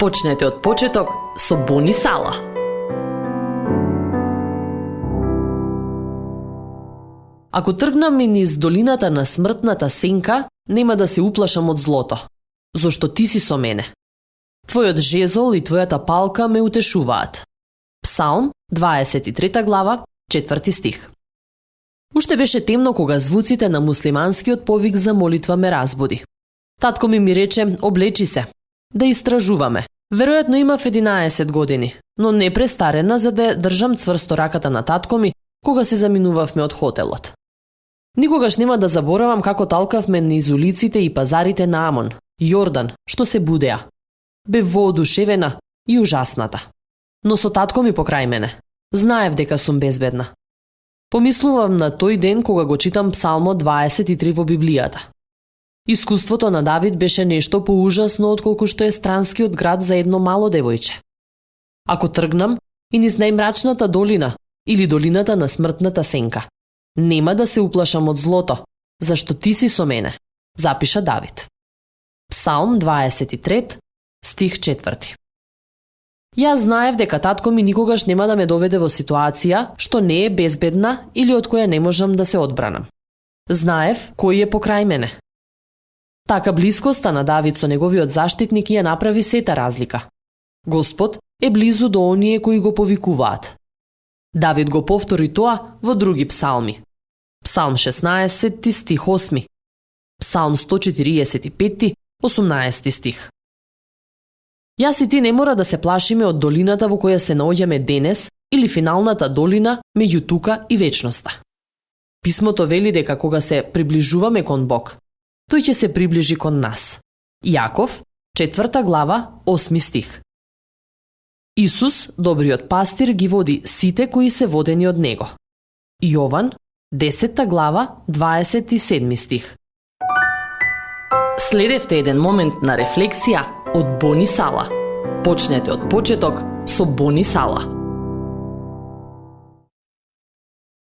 Почнете од почеток со Бони Сала. Ако тргнам и низ долината на смртната сенка, нема да се уплашам од злото, зашто ти си со мене. Твојот жезол и твојата палка ме утешуваат. Псалм, 23 глава, 4 стих. Уште беше темно кога звуците на муслиманскиот повик за молитва ме разбуди. Татко ми рече, облечи се, да истражуваме. Веројатно имав 11 години, но не престарена за да држам цврсто раката на татко ми кога се заминувавме од хотелот. Никогаш нема да заборавам како талкавме низ улиците и пазарите на Амон, Јордан, што се будеа. Бе воодушевена и ужасната. Но со татко ми покрај мене. Знаев дека сум безбедна. Помислувам на тој ден кога го читам Псалмо 23 во Библијата. Искуството на Давид беше нешто поужасно отколку што е странскиот град за едно мало девојче. Ако тргнам и низ најмрачната долина или долината на смртната сенка, нема да се уплашам од злото, зашто ти си со мене, запиша Давид. Псалм 23, стих 4. Јас знаев дека татко ми никогаш нема да ме доведе во ситуација што не е безбедна или од која не можам да се одбранам. Знаев кој е покрај мене. Така блискоста на Давид со неговиот заштитник ја направи сета разлика. Господ е близу до оние кои го повикуваат. Давид го повтори тоа во други псалми. Псалм 16, стих 8. Псалм 145, 18 стих. Јас и ти не мора да се плашиме од долината во која се наоѓаме денес или финалната долина меѓу тука и вечноста. Писмото вели дека кога се приближуваме кон Бог, тој ќе се приближи кон нас. Јаков, 4 глава, 8 стих. Исус, добриот пастир, ги води сите кои се водени од него. Јован, 10 глава, 27 стих. Следевте еден момент на рефлексија од Бони Сала. Почнете од почеток со Бони Сала.